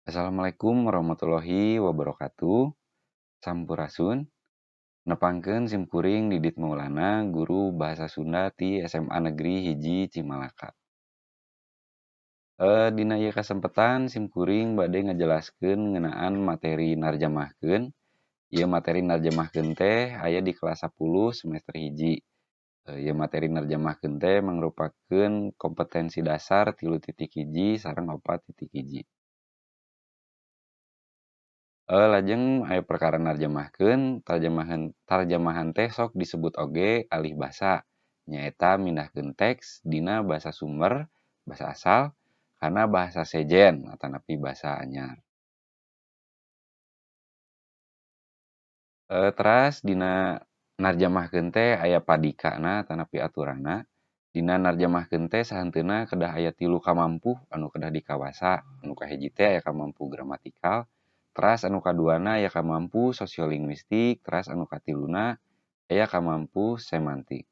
Assalamualaikum warahmatullahi wabarakatuh. Sampurasun. Nepangkeun sim kuring Didit Maulana, guru bahasa Sunda ti SMA Negeri 1 Cimalaka. Dina ieu kasempetan sim kuring bade ngajelaskeun ngeunaan materi narjamahkeun. Ieu materi narjamahkeun teh aya di kelas 10 semester 1. Ieu materi narjamahkeun teh mangrupakeun kompetensi dasar 3.1 sareng 4.1. Lajeng aya perkara narjamahkeun, tarjamahan teh sok disebut oge alih basa, nyaeta mindahkeun teks dina basa sumber, basa asal, kana bahasa sejen atanapi basa anyar. Teras dina narjamahkeun teh aya padikana atanapi aturanna. Dina narjamahkeun teh sahenteuna kedah aya 3 kamampuh anu kedah dikawasa. Anu kahiji teh aya kamampu gramatikal, teras anu kaduana aya kamampu sosiolinguistik, teras anu katiluna aya kamampu semantik.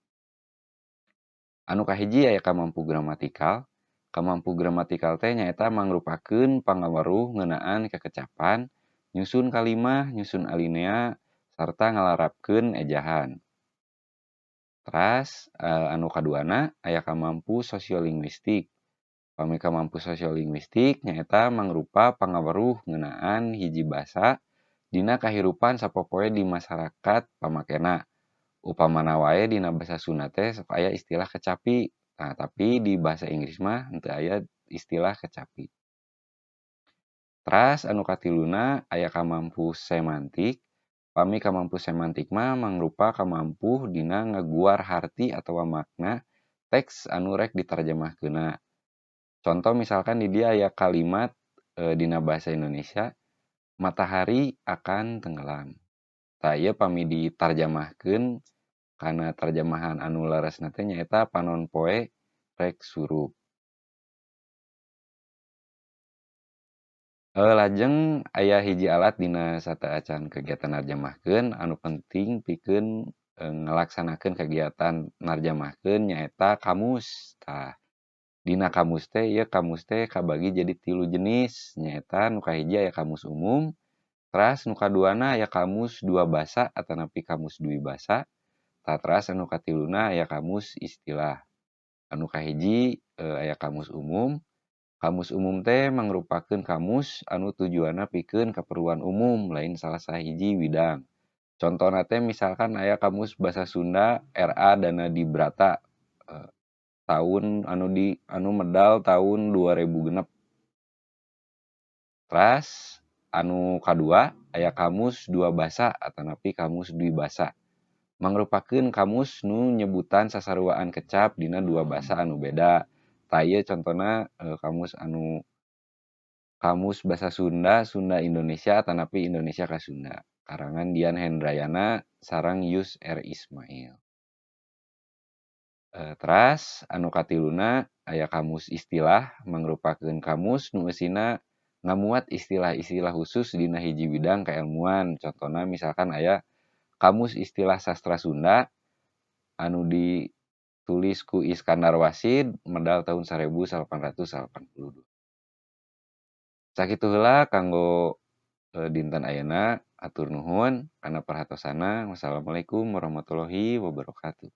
Anu kahiji aya kamampu gramatikal. Kamampu gramatikal teh nyaeta mangrupakeun pangaweruh ngeunaan kekecapan, nyusun kalimah, nyusun alinea, sarta ngalarapkeun ejahan. Teras anu kaduana aya kamampu sosiolinguistik. Pami kamampu sosiolinguistik nyaeta mangrupa pangaweruh ngeunaan hiji basa dina kahirupan sapopoe di masyarakat pamakena. Upamana wae dina basa Sunda teh sok aya istilah kecapi. Nah, tapi di bahasa Inggris mah henteu aya istilah kecapi. Teras anu katiluna aya kamampu semantik. Pami kamampu semantik mah mangrupa kamampu dina ngaguar harti atawa makna teks anu rek ditarjamahkeunna. Contoh misalkan di dieu aya kalimat dina bahasa Indonesia, matahari akan tenggelam. Tah ieu pami ditarjamahkeun kana tarjamahan anu leresna teh nyaeta panon poe rek surup. Lajeng aya hiji alat dina sateuacan kegiatan narjamahkeun anu penting pikeun ngalaksanakeun kegiatan narjamahkeun nyaeta kamus. Tah, dina kamus teh ieu kamus teh kabagi jadi 3 jenis, nyaeta nu kahiji aya kamus umum, teras nu kaduana aya kamus dua basa atanapi kamus dwi basa, tah teras anu katiluna aya kamus istilah. Anu kahiji aya kamus umum. Kamus umum teh mangrupakeun kamus anu tujuanna pikeun kaperluan umum lain salah sahiji widang. Contona teh misalkan aya kamus basa Sunda R.A. Danadibrata tahun anu medal tahun 2006. Teras anu kadua aya kamus dua basa atanapi kamus dwi basa. Mangrupakeun kamus nu nyebutan sasaruaan kecap dina dua basa anu beda. Tah ieu contona kamus basa Sunda, Sunda Indonesia atanapi Indonesia ka Sunda. Karangan Dian Hendrayana sareng Yus R. Ismail. Teras anu katiluna aya kamus istilah, mangrupakeun kamus nu eusina ngamuat istilah-istilah khusus dina hiji bidang keilmuan. Contona misalkan aya kamus istilah sastra Sunda anu ditulis ku Iskandar Wasid medal tahun 1882. Sakitu heula kanggo dinten ayeuna, hatur nuhun kana perhatosanna. Wassalamualaikum warahmatullahi wabarakatuh.